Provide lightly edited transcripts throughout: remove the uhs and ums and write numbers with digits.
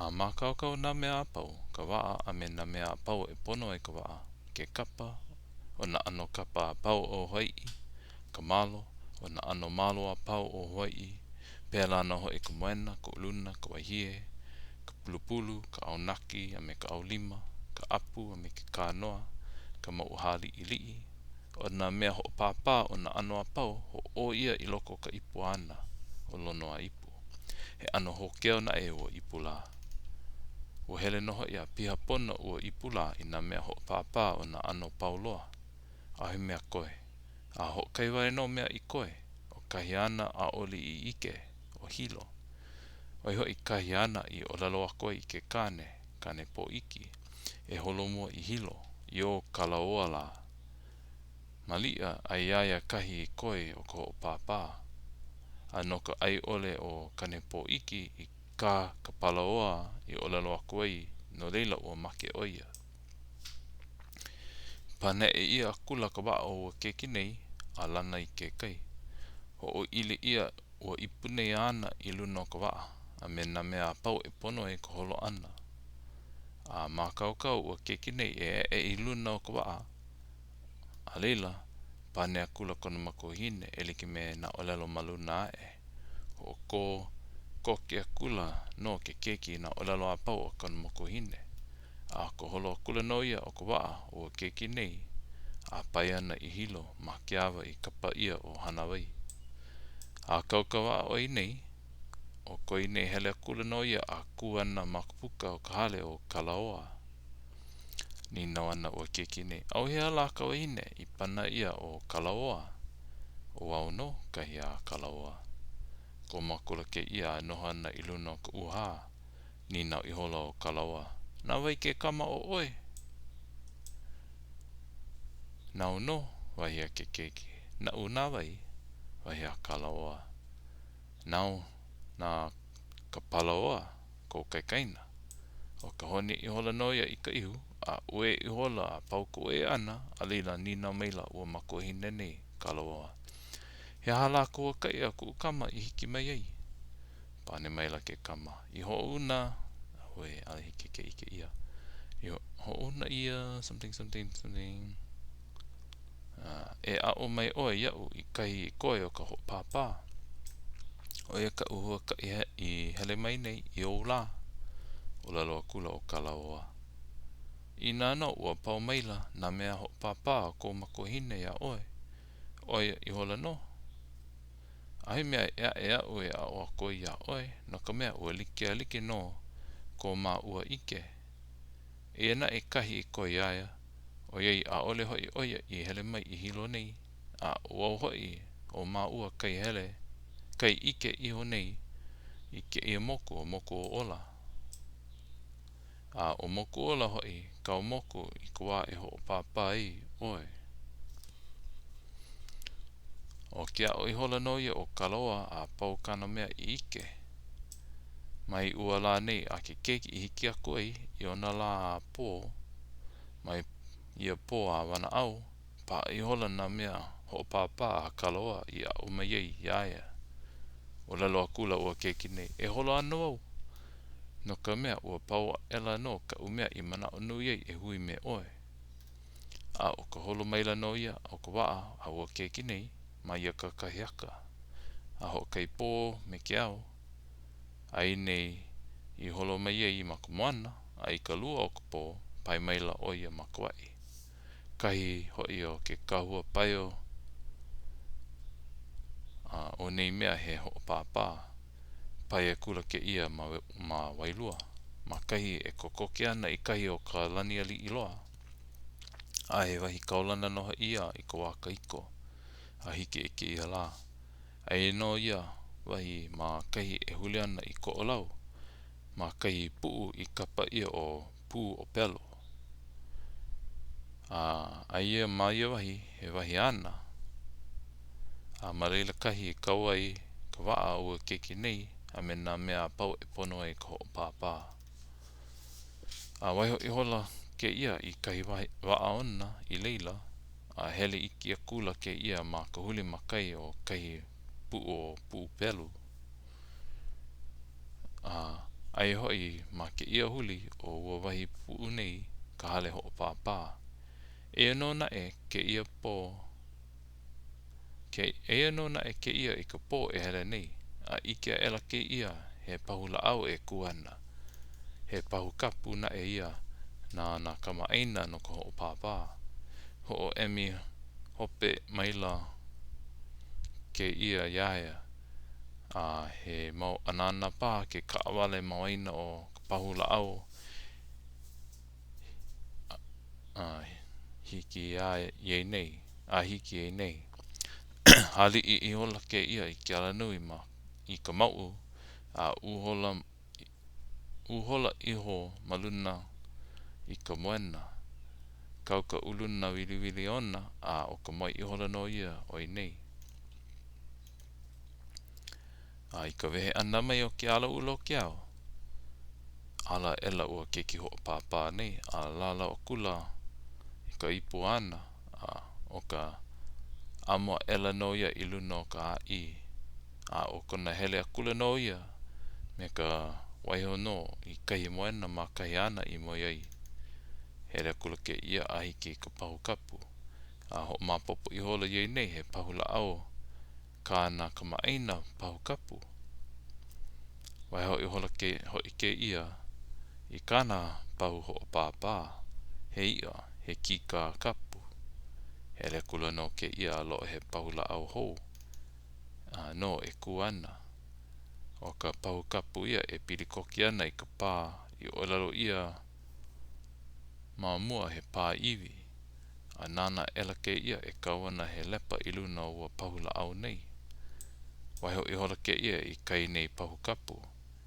A mākaukau nā mea a pau, ka waʻa a me nā mea a pau e pono ai ka waʻa, ke kapa, ʻo nā ʻano kapa a pau o Hawaiʻi, ka malo, ʻo nā ʻano malo a pau o Hawaiʻi, pēlā nō hoʻi ka moena, ka uluna, ka wahie, ka pulupulu, ka ʻaunaki a me ka ʻaulima, ka ʻapu a me ke kānoa, ka mauʻu hāliʻiliʻi, ʻo nā mea hoʻopāpā o nā ʻano a pau, hoʻō ʻia i loko o ka ipu āna, ʻo Lonoaipu. He ʻano hōkeo naʻe ua ipu lā. Ua hele nō hoʻi a piha pono ua ipu lā i nā mea hoʻopāpā o nā ʻano pau loa. ʻAʻohe mea koe. A hoʻokahi wale nō mea i koe, ʻo kahi āna ʻaʻole i ʻike, ʻo Hilo. ʻO ia hoʻi kahi āna i ʻōlelo aku ai i ke kāne, Kānepōʻiki, e holomua i Hilo, i o Kalaoa lā. Maliʻa a iā ia kahi i koe o ka hoʻopāpā. A no ka ʻae ʻole o Kānepōʻiki i kā ka palaoa i ʻōlelo aku ai, no laila ua make ʻo ia. Paneʻe ʻia akula ka waʻa o ua keiki nei a lana i ke kai. Hoʻoili ʻia ua ipu nei āna i luna o ka waʻa, a me nā mea a pau e pono ai ka holo ʻana. A mākaukau ua keiki nei e eʻe i luna o ka waʻa, a laila, pane akula kona makuahine e like me nā ʻōlelo ma luna aʻe. Hoʻokō koke akula nō ke keiki i nā ʻōlelo a pau a kona makuahine. A ka holo akula nō ia o ka waʻa o ua keiki nei, a pae ana i Hilo ma ke awa i kapa ʻia ʻo Hanawai. A kau ka waʻa o ia nei, ʻo ko ia nei hele akula nō ia a kū ana ma ka puka o ka hale o Kalaoa. Nīnau ana ua keiki nei, ʻAuhea lā ka wahine i pana ʻia ʻo Kalaoa? ʻO au nō, kahi a Kalaoa. Komo akula kēia a noho ana i luna o ka ʻūhā. Nīnau ihola ʻo Kalaoa, Na wai ke kama ʻo ʻoe? Nāu nō, wahi a ke keiki. Naʻu na wai? wahi a Kalaoa. Nāu, na ka palaoa, kou kaikaina. ʻO ka honi ihola nō ia i ka ihu, a uē ihola a pau ka uē ʻana, a laila nīnau maila ua makuahine nei, Kalaoa, He aha lā ka huakaʻi a kuʻu kama i hiki mai ai? Pane maila ke kama, I hoʻouna, auē, ʻaʻole hiki ke ʻike ʻia. I hoʻouna ʻia, something, something, something. E aʻo mai ʻoe iaʻu i kahi i koe o ka hoʻopāpā. ʻO ia kaʻu huakaʻi i hele mai nei i ou lā. ʻŌlelo akula ʻo Kalaoa. Inā nō ua pau maila nā mea hoʻopāpā a kou makuahine iā ʻoe, ʻo ia ihola nō. ʻAʻohe mea ʻē aʻe aʻu e aʻo aku ai iā ʻoe, no ka mea, ua like a like nō ko māua ʻike. Eia naʻe kahi i koe iā ia, ʻoiai ʻaʻole hoʻi ʻo ia i hele mai i Hilo nei, a ʻo au hoʻi ʻo māua kai hele, kai ʻike iho nei i kēia moku ʻo Mokuʻōʻola. A ʻo Mokuʻōla hoʻi kāu moku i ka wā e hoʻopāpā ai ʻoe. ʻO ke aʻo ihola nō ia o Kalaoa a pau kāna mea i ʻike. Mai ua lā nei a ke keiki i hiki aku ai i ona lā a pō, mai ia pō a wanaʻao, paʻa ihola nā mea hoʻopāpā a Kalaoa i aʻo mai ai iā ia. ʻŌlelo akula ua keiki nei, E holo ana wau, no ka mea, ua pau aʻela nō kaʻu mea i manaʻo nui ai e hui me ʻoe. A ʻo ka holo maila nō ia o ka waʻa a ua keiki nei ma ia kakahiaka, a hoʻokahi pō me ke ao, a ia nei i holo mai ai ma ka moana, a i ka lua o ka pō, pae maila ʻo ia ma Kauaʻi, kahi hoʻi o ke kahua paio a o nei mea he hoʻopāpā. Pae akula kēia ma, ma Wailua, ma kahi e kokoke ana i kahi o ka lani aliʻi loa. A he wahi kaulana nō hoʻi ia i ka wā kahiko, a hiki i kēia lā. Aia nō ia wahi ma kahi e huli ana i Koʻolau, ma kahi puʻu i kapa ʻia ʻo Pūʻōpelo. A aia ma ia wahi he wahi ana, a ma laila kahi i kau ai ka waʻa a ua keiki nei a me nā mea a pau e pono ai ka hoʻopāpā. A waiho ihola kēia i kahi waʻa ona i laila, a hele iki akula kēia ma ka huli ma kai o kahi puʻu o Puʻupelu. A. Aia hoʻi ma kēia huli o ua wahi puʻu nei ka hale hoʻopāpā. Eia nō naʻe kēia pō ke eia nō naʻe kēia i ka pō e hele nei, a ʻike aʻela kēia he pahu lāʻau e kū ana. He pahu kapu naʻe ia na nā kamaʻāina no ka hoʻopāpā. Hoʻoemi hope maila kēia iā ia, a he mau anana paha ke kaʻawale ma waena o ka pahu lāʻau a hiki iā ia nei, a hiki iā ia nei. Hāliʻi ihola kēia i ke alanui ma i ka mauʻu, a uhola uhola iho ma luna i ka moena. Kau ka uluna wiliwili ona, a ʻo ka moe ihola nō ia o ia nei. A i ka wehe ʻana mai o ke ala ʻula o ke ao, ala aʻela ua keiki hoʻopāpā nei a lālau akula i ka ipu āna, a ʻo ka ʻamo aʻela nō ia i luna o ka ʻāʻī, a ʻo kona hele akula nō ia me ka waiho nō i kahi moena ma kahi āna i moe ai. Hele akula kēia a hiki i ka pahu kapu, a hoʻomaopopo ihola iā ia nei he pahu lāʻau kā nā kamaʻāina pahu kapu. Waiho ihola ke hoʻi kēia i kāna pahu hoʻopāpā, he iʻa, he kīkā kapu. Hele akula nō kēia a loaʻa he pahu lāʻau hou nō e kū ana. ʻO ka pahu kapu ia e pili koke ana i ka pā i ʻōlelo ʻia ma mua he pā iwi, a nānā aʻela kēia e kau ana he lepa i luna o ua pahu lāʻau nei. Waiho ihola kēia i kai nei pahu kapu,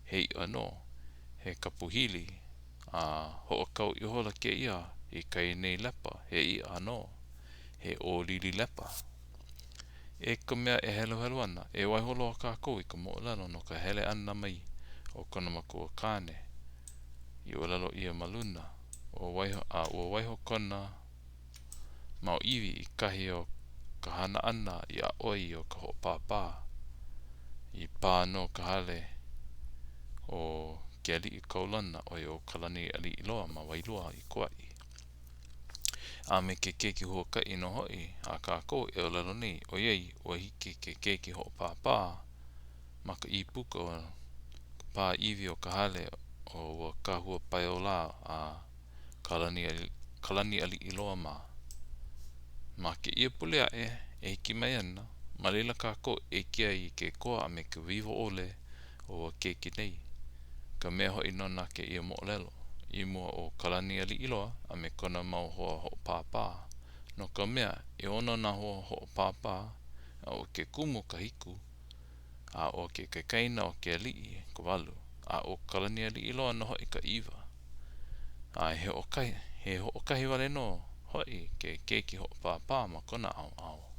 he iʻa nō, he kapu hili, a hoʻokau ihola kēia i kai nei lepa, he iʻa nō, he ʻōlili lepa. E ka mea e heluhelu ana, e waiho loa kākou i ka moʻolelo no ka hele ʻana mai o kona makua kāne i ʻōlelo ʻia ma luna, ua waiho, a ua waiho kona mau iwi i kahi o ka hana ʻana i aʻo ai o ka hoʻopāpā. I pā nō ka hale o ke aliʻi kaulana ʻo ia ʻo Kalanialiʻiloa ma Wailua i Kauaʻi. A me ke keiki huakaʻi nō hoʻi a kākou e ʻōlelo nei, ʻoiai ua hiki ke keiki hoʻopāpā ma ka ʻīpuka o ka pā iwi o ka hale o ua kahua paio lā a Kalanialiʻiloa mā. Ma kēia pule aʻe e hiki mai ana, ma laila kākou e ʻike ai i ke koa a me ke wiwo ʻole o ua keiki nei, ka mea hoʻi nona kēia moʻolelo, i mua o Kalanialiʻiloa a me kona mau hoa hoʻopāpā, no ka mea, ʻeono nā hoa hoʻopāpā, a ʻo ke kumu ka hiku, a ʻo ke kaikaina o ke aliʻi ka walu, a ʻo Kalanialiʻiloa nō hoʻi ka ʻiwa. A he hoʻokahi, he hoʻokahi wale nō hoʻi ke keiki hoʻopāpā ma kona ʻaoʻao.